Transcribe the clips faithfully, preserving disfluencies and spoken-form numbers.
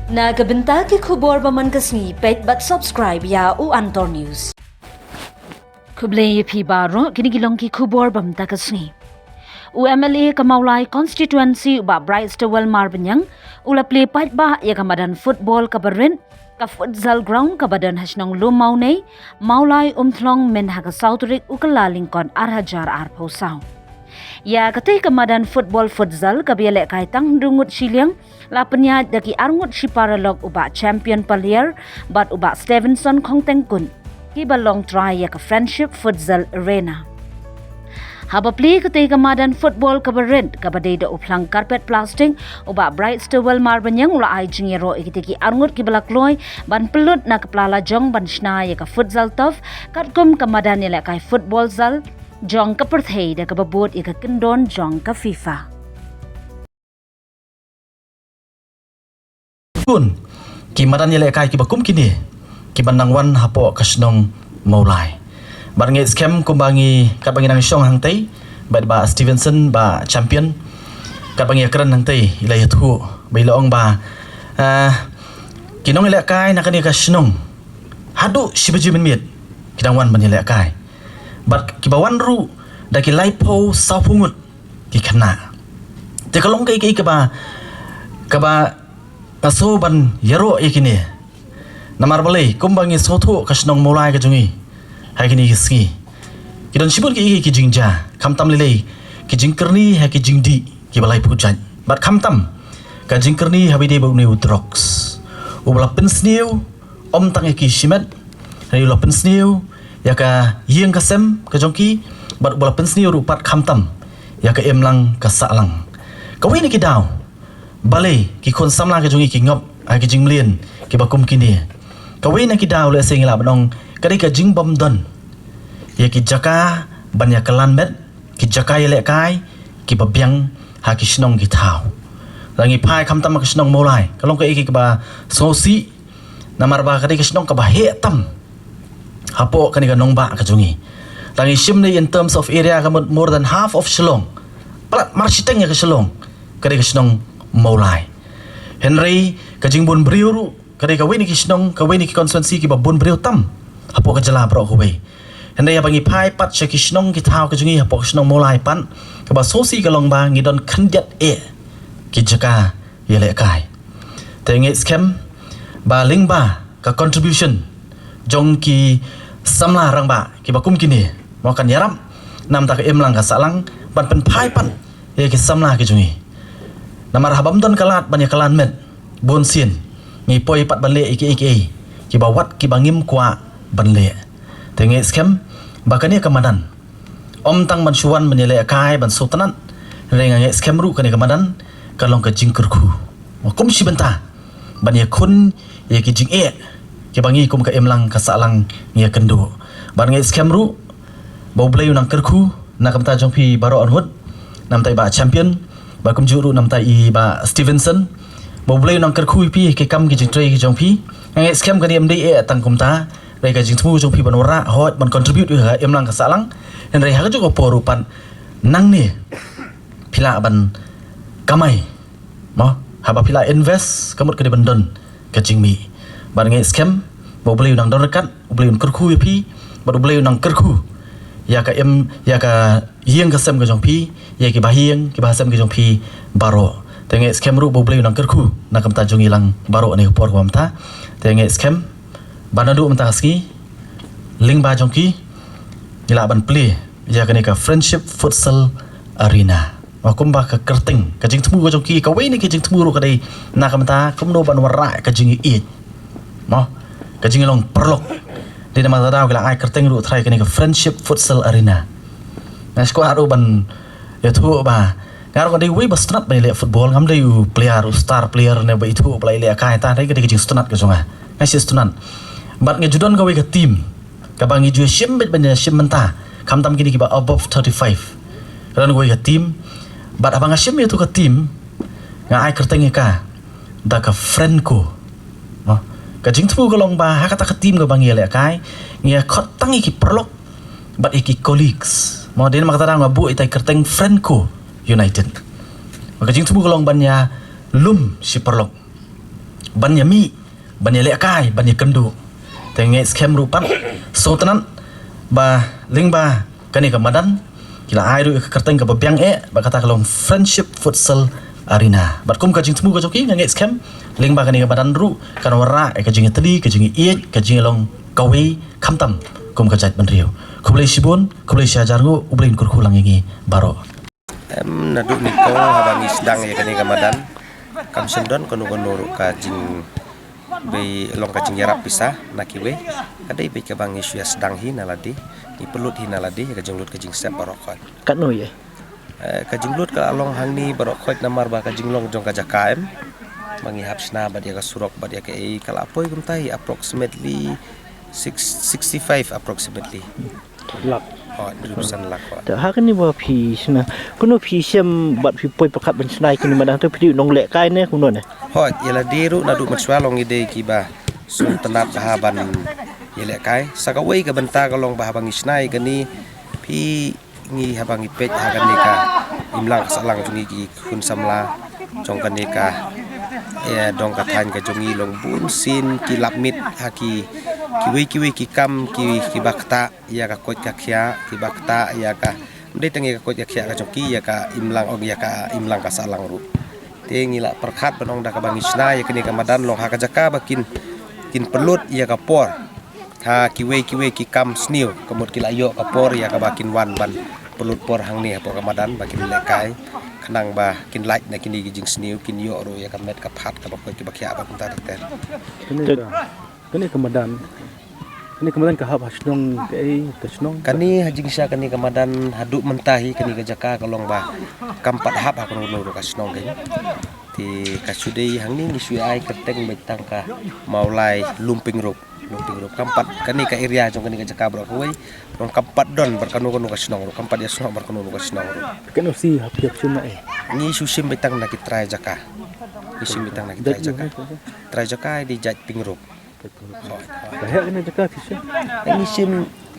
Na ka bynta ki khubor ba man ka sngi, peit bad subscribe ïa u Antor News. Khublei ïa phi baroh, kine ki long ki khubor ba mynta ka sngi. U M L A ka Mawlai constituency u Bah Brightstarwell Marbaniang u la plie paidbah ïa ka madan football kaba rit, ka futsal ground kaba don ha shnong Lum Mawnei, Mawlai Umthlong, myn ha ka saw tarik u Kyllalyngkot ar hajar arphew saw. Ïa katei ka madan football futsal kaba ïalehkai tang hynriew ngut shiliang la pynïaid da ki ar ngut shi paralok u Bah Champion Paliar bad u Bah Stevenson Khongtengkut, kiba long trai ïa ka Friendship Futsal Arena. Haba plie katei ka madan football kaba rit kaba dei da u phlang carpet plastic, u Bah Brightstarwell Marbaniang u la ai jingïaroh ïa kitei ki ar ngut kiba la kloi ban pynlut na ka pla lajong ban shna ïa ka futsal turf katkum ka madan ïalehkai football zal jong ka pyrthei da kaba bud ïa ka kyndon jong ka FIFA. Ki madan ïalehkai kiba kum kine kiba nang wan hapoh ka shnong Mawlai. Bad nga ngeit skhem kumba ngi, katba ngi nang shong hangtei bad Bah Stevenson, Bah Champion, katba ngi ïakren hangtei i la ïathuh ba i la ong ba, ah, ki nongïalehkai na kane ka shnong haduh shi baje mynmiet ki dang wan ban ïalehkai. Bad kiba wan ruh da ki laiphew sawphew ngut ki khynnah. Te ka long kaei kaei kaba, kaba nga sngew ban ïaroh ïa kine. Namar balei, kumba ngi sngewthuh ka shnong Mawlai ka jong ngi ha kine ki sngi, ki don shibun kiei kiei ki jingjia, khamtam lei lei ki jingkyrni ha ki jingdih kiba laiphew jait. Bad khamtam ka jingkyrni haba ïadei bad une u drugs uba la pynsniew ym tang ïa ki shimet, hynrei u la pynsniew ïa ka ïing ka sem ka jong ki, bad uba la pynsniew ruh pat khamtam ïa ka imlang ka sahlang. Kawei na ki daw, balei ki khun samla ka jong ngi ki ngop ha ki jingmlien kiba kum kine? Kawei na ki daw lehse ngi lah ban ong ka dei ka jingbym don ïa ki jaka ban ïaklan met, ki jaka ïalehkai kiba biang ha ki shnong ki thaw. Lada ngi phai khamtam ha ka shnong Mawlai, ka long kaei kaei kaba sngewsih, namar ba ka dei ka shnong kaba heh tam hapoh kane ka nongbah ka jong ngi. Lada ngi shim ne in terms of area, ka mut more than half of Shillong, palat mar shiteng ïa ka Shillong, ka dei ka shnong Mawlai. Hynrei ka jingbun briew ruh, ka dei kawei na ki shnong, kawei na ki constituency kiba bun briew tam hapoh ka jylla baroh kawei. Hynrei haba ngi phai pat sha ki shnong ki thaw ka jong ngi hapoh ka shnong Mawlai pat, kaba sngewsih ka long ba ngi don khyndiat eh ki jaka ïalehkai. Te nga ngeit skhem ba lyngba ka contribution jong ki samla rangbah kiba kum kine, mo, kan ïarap na ka bynta ka imlang ka sahlang ban pynphai pat ïa ki samla ki jong ngi. Namar haba ym don ka lad ban ïaklan met, bun sien ngi poi pat ban leh ïa kiei kiei kiba wat kiba ngim kwah ban leh. Te nga ngeit skhem ba kane ka madan ym tang ban shu wan ban ïalehkai ban sngewtynnat, hynrei nga ngeit skhem ruh kane ka madan ka long ka jingkyrkhu, mo, kum shi bynta ban ïakhun ïa ki jingeh kiba ngi kum ka imlang ka sahlang ngi ïakynduh. Bad nga ngeit skhem ruh ba U Blei u nang kyrkhu na ka bynta jong phi baroh arngut, na ka bynta i Bah Champion, bad kumjuh ruh na ka bynta i Bah Stevenson. Ba U Blei u nang kyrkhu ïa phi ha ki kam ki jingtrei ki jong phi. Nga ngeit skhem kane ym dei eh tang kumta, hynrei ka jingthmu jong phi ban wanrah, hooid, ban contribute ïa ka imlang ka sahlang. Hynrei ha kajuh ka por ruh pat, nangne phi lah ban kamai, mo, haba phi lah invest, ka mut ka dei ban don ka jingmih. Bad nga ngeit skhem ba U Blei u nang don ryngkat, U Blei un kyrkhu ïa phi, bad U Blei u nang kyrkhu ïa ka im, ïa ka ïing ka sem ka jong phi, ïa ki bahaïing ki bahasem ka jong phi baroh. Te nga ngeit skhem ruh ba U Blei u nang kyrkhu na ka bynta jong ngi lang baroh ha kane ka por kaba mynta. Te nga ngeit skhem ba naduh mynta ka sngi, lyngba jong ki, ngi lah ban plie ïa kane ka Friendship Futsal Arena. Mo, kumba ka kyrteng, ka jingthmu ka jong ki, kawei na ki jingthmu ruh ka dei na ka bynta kumno ban wanrah ka jingïeit, mo, ka jinglong paralok. Dei namar kata daw ki la ai kyrteng ruh trai kane ka Friendship Futsal Arena. Nga sngewkwah ruh ban ïathuh ba nga ruh nga dei uwei ba sngewtynnat ban ïaleh football, ngam dei u player, u star player ne ba ithuh ba la ïalehkai, tang dei ka dei ka jingsngewtynnat ka jong nga. Nga sngewtynnat. Bad nga ju don kawei ka team kaba ngi ju shim beit ban ïashim mynta, khamtam kine kiba above thirty-five. Ka don kawei ka team. Bad haba nga shim ïa tu ka team, nga ai kyrteng ïa ka da ka Friendco. Mo, ka jingthmu ka long ba ha kata ka team kaba ngi ïalehkai, ngi ïakhot tang ïa ki paralok bad ïa ki colleagues. Mo, dei namar kata daw nga buh ïa ta i kyrteng Friendco United. Mo, ka jingthmu ka long ban ïalum shi paralok. ban ïa mih, ban ïa lehkai, ban ïa kynduh. Te nga ngeit skhem ruh pat, sngewtynnat ba lyngba kane ka madan ki la ai ruh ïa ka kyrteng kaba biang eh, ba kata ka long Friendship Futsal Arena. Bad kum ka jingthmu ka jong ki, nga ngeit skhem lyngba kane ka madan ruh kan wanrah ïa ka jingïatylli, ka jingïaieit, ka jinglong kawei khamtam kum ka jaitbynriew. Khublei shibun, khublei shihajar nguh, U Blei un kyrkhu lang ïa ngi baroh. Em, naduh nyngkong haba ngi sdang ïa kane ka madan, kam shym don kano kano ruh ka jingbei long ka jingïarap pisa na kiwei. Ka dei beit kaba ngi shu ïa sdang hi na lade, ngi pynlut hi na lade ïa ka jinglut ka jingsep baroh khoit. Katno ïa? Eh, ka jinglut ka la long hangne baroh khoit namar ba ka jinglong jong ka jaka em, ba ngi hap shna bad ïa ka surok bad ïa kaei, ka la poi kumta hi approximately six, sixty-five approximately. Lak. Hooid, hynriewphew san lak, hooid. Te ha kane ba phi shna, kumno phi shem bad phi poi pyrkhat ban shna ïa kane madan, te phi dei u nonglehkai ne kumno ne? Hooid, ïa lade ruh naduh mynshuwa long ngi dei kiba sngewtynnat bha ban ïalehkai. Sa kawei ka bynta ka long ba haba ngi shna ïa kane, phi, ngi, haba ngi peit ha kane ka imlang ka sahlang jong ngi ki khun samla jong kane ka, eh, dong ka thaiñ ka jong ngi long bun sien ki lap miet ha ki, kiwei kiwei ki kam ki, kiba ktah ïa ka koit ka khiah, kiba ktah ïa ka, ym dei tang ïa ka koit ka khiah ka jong ki, ïa ka imlang, ong ïa ka imlang ka sahlang ruh. Te ngi la pyrkhat ban ong da kaba ngi shna ïa kane ka madan long ha ka jaka ba kin, kin pynlut ïa ka por ha kiwei kiwei ki kam sniew, ka mut ki la ïoh ka por ïa kaba kin wan ban pynlut por hangne hapoh ka madan ba kin lehkai, khnang ba kin lait na kine ki jingsniew, kin ïoh ruh ïa ka met ka phad kaba koit kaba khiah bad kumta ter ter. Kane ka, kane ka madan, kane ka madan ka hap ha shnong kaei, ka shnong? Kane ha jingshisha kane ka madan haduh mynta hi kane ka jaka ka long ba kam pat hap ha kano kano ruh ka shnong kein. Te ka shu dei hangne ngi shu ai kyrteng beit tang ka Mawlai Lumping Rup. Lumping Rup. Kam pat kane ka area jong kane ka jaka baroh kawei, long kam pat don bad kano kano ka shnong ruh, kam pat ïasnoh bad kano kano ka shnong ruh. Kano si hap ïap shim na eh? Ngi shu shim beit tang na ki trai jaka. Ngi shim beit tang na ki trai jaka. Trai jaka dei jait Ping Rup. Hooid, hooid. Ka heh kane jaka phi shim? Ngi shim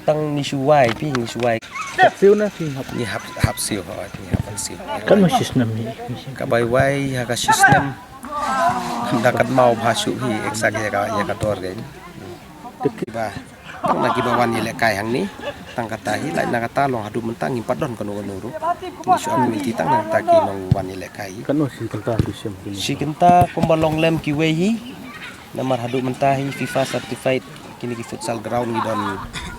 tang ngi shu wai, phi, ngi shu wai. Hap siew na phi hap? Ngi hap, hap siew, hooid, ngi hap siew. Katno shi snem hi? Ka bai wai ha ka shi snem. Kam da kynmaw bha shuh hi exact ïa ka, ïa ka dor kein. Te ki ba, tang na kiba wan ïalehkai hangne, tang kata hi, lait na kata long haduh mynta ngim pat don kano kano ruh. Ngi shu ap community tang na kata ki nongwan ïalehkai. Katno shi kynta phi shim? Shi kynta kumba long lem kiwei hi. Namar haduh mynta hi FIFA certified kine ki futsal ground ngi don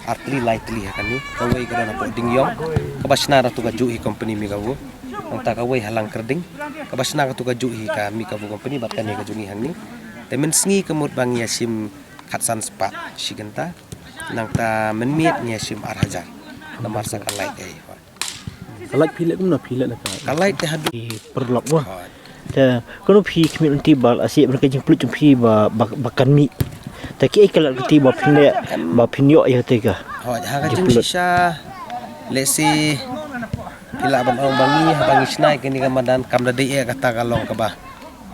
artylli laitylli ha kane. Kawei ka don hapoh Dingiong kaba shna da tu kajuh hi company Mikavo. Nangta kawei ha Langkyrding kaba shna ka tu kajuh hi ka Mikavo company bad kane ka jong ngi hangne. Te mynsngi ka mut ba ngi ïa shim khatsan spah shi kynta. Nangta mynmiet ngi ïa shim ar hajar. Namar sa ka lait ei. Ka lait phi leh kumno phi leh na ka? Ka lait te haduh. Pyrlok mo. Hooid. Te kano phi khmih lynti ba la sih ban ka jingpynlut jong phi ba, ba, ba kan mih. Te kiei ka lad kati ba phin leh, ba phin ïoh ïa kata ka. Hooid, ha ka jingshisha lehse phi lah ban ong ba ngi haba ngi shna ïa kane ka madan kam da dei eh kata ka long kaba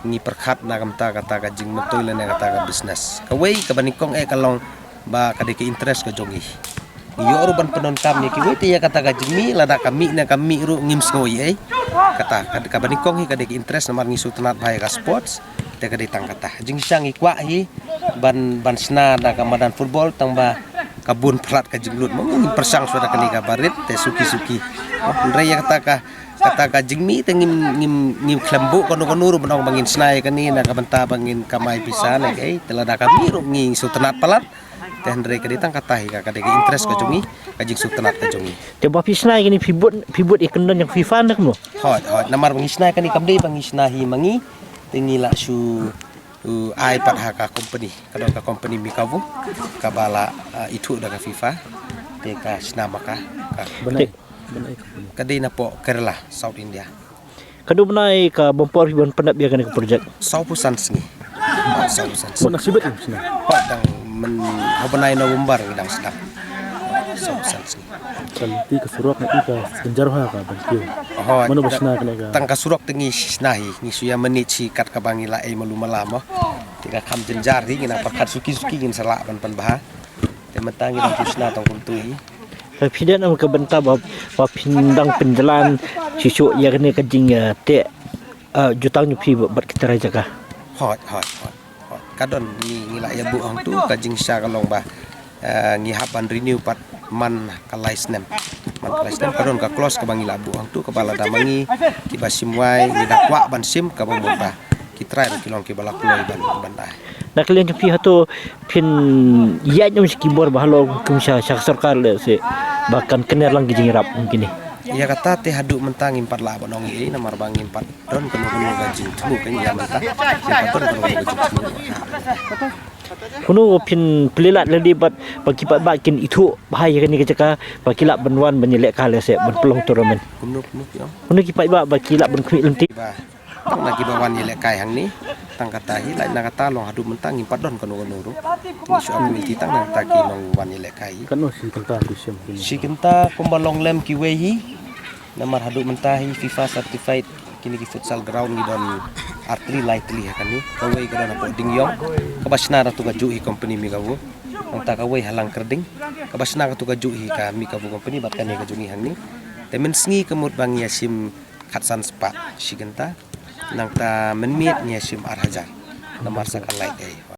ngi pyrkhat na ka bynta kata ka jingmyntoi lane kata ka business. Kawei kaba nyngkong eh ka long ba ka dei ka interest ka jong ngi. Ngi ïoh ruh ban pyndonkam ïa kiwei te ïa kata ka jingmih, lada ka mih ne kam mih ruh ngim sngew ei ei. Kata ka, kaba nyngkong hi ka dei ka interest namar ngi sngewtynnat bha ïa ka sports. Te ka dei tang kata. Jingshisha ngi kwah hi ban, ban shna da ka madan football tang ba ka bun palat ka jinglut mo, ngin pyrshang shuwa da kane kaba rit te suki suki. Hynrei ïa kata ka, kata ka jingmih te ngim, ngim, ngim khlem buh kano kano ruh ban ong ba ngin shna ïa kane na ka bynta ba ngin kamai pisa ne kaei, te lada ka mih ruh ngi sngewtynnat palat. Te hynrei ka dei tang kata hi ka, ka dei ka interest ka jong ngi, ka jingsngewtynnat ka jong ngi. Te ba phi shna ïa kane phi bud, phi bud ïa kyndon jong FIFA ne kumno? Hooid, hooid, namar ba ngi shna ïa kane kam dei ba ngi shna hi ma ngi. Te ngi la shu, uh, ai pat ha ka company, ka don ka company Mikavo kaba la, uh, ithuh da ka FIFA. Te ka shna ma ka, ka. Bnai, bnai company. Ka dei napoh Kerala, South India. Katno bnai ka bym por phi ban pyndep ïa kane ka project? Sawphew san sngi. Sawphew san sngi. Mano shibit ïa shna? Hooid, dang myn, ha u bnai November ngi dang sdang. Sawphew san sngi. Ka lynti ka surok na i ka jynjar ha ka ban kiew. Hooid. Mano ba shna kane ka? Tang ka surok te ngi shna hi, ngi shu ïa manage hi kat kaba ngi la ei malu mala mo. Te ka kham jynjar hi, ngi nang pyrkhat suki suki ngin sa lah ban pynbha. Te mynta ngi dang shu shna tang kumtu hi. Te phi dei nam ka bynta ba, ba phin dang pynjlan shuh shuh ïa kane ka jing, eh, teh, eh, jutang jong phi bad, bad ki trai jaka. Hooid, hooid, hooid. Ka don ngi ngi la ïa buh hangtu, ka jingshisha ka long ba, eh, ngi hap ban renew pat man ka lai snem. Man ka lai snem ka don ka clause kaba ngi la buh hangtu, kaba lada ma ngi kiba shim wai ngi da kwah ban shim, kaba mut ba ki trai ruh ki long kiba la kloi ban ban ai. Na ka liang jong phi hato phin ïaid ym sha ki bor ba halor kum sha sha ka sorkar lehse ba kan kner lang ki jingïarap kum kine. Ïa kata te haduh mynta ngim pat lah ban ong ei ei namar ba ngim pat don kano kano ka jingthmu ka ïa mynta. Ngim pat don kano kano ka jingthmu. Kumno phin plie lad lade bad ba ki paidbah kin ithuh bha ïa kane ka jaka ba ki lah ban wan ban ïalehkai lehse ban pynlong tournament. Kumno kumno phi ong? Kumno ki paidbah ba ki lah ban khmih lynti. Ba tang na kiba wan ïalehkai hangne, tang kata hi, lait na kata long haduh mynta ngim pat don kano kano ruh. Ngi shu ap lynti tang na kata ki nongwan ïalehkai hi. Katno shi kynta phi shim kine? Shi kynta kumba long lem kiwei hi. Namar haduh mynta hi FIFA certified kine ki futsal ground ngi don artylli laitylli ha kane. Kawei ka don hapoh Dingiong, kaba shna da tu kajuh hi company Mikavo. Nangta kawei ha Langkyrding, kaba shna da tu kajuh hi ka Mikavo company bad kane kajuh ngi hangne. Te mynsngi ka mut ba ngi ïa shim khatsan spah shi kynta. Nangta mynmiet ngi ïa shim ar hajar. Namar sa ka lait ei.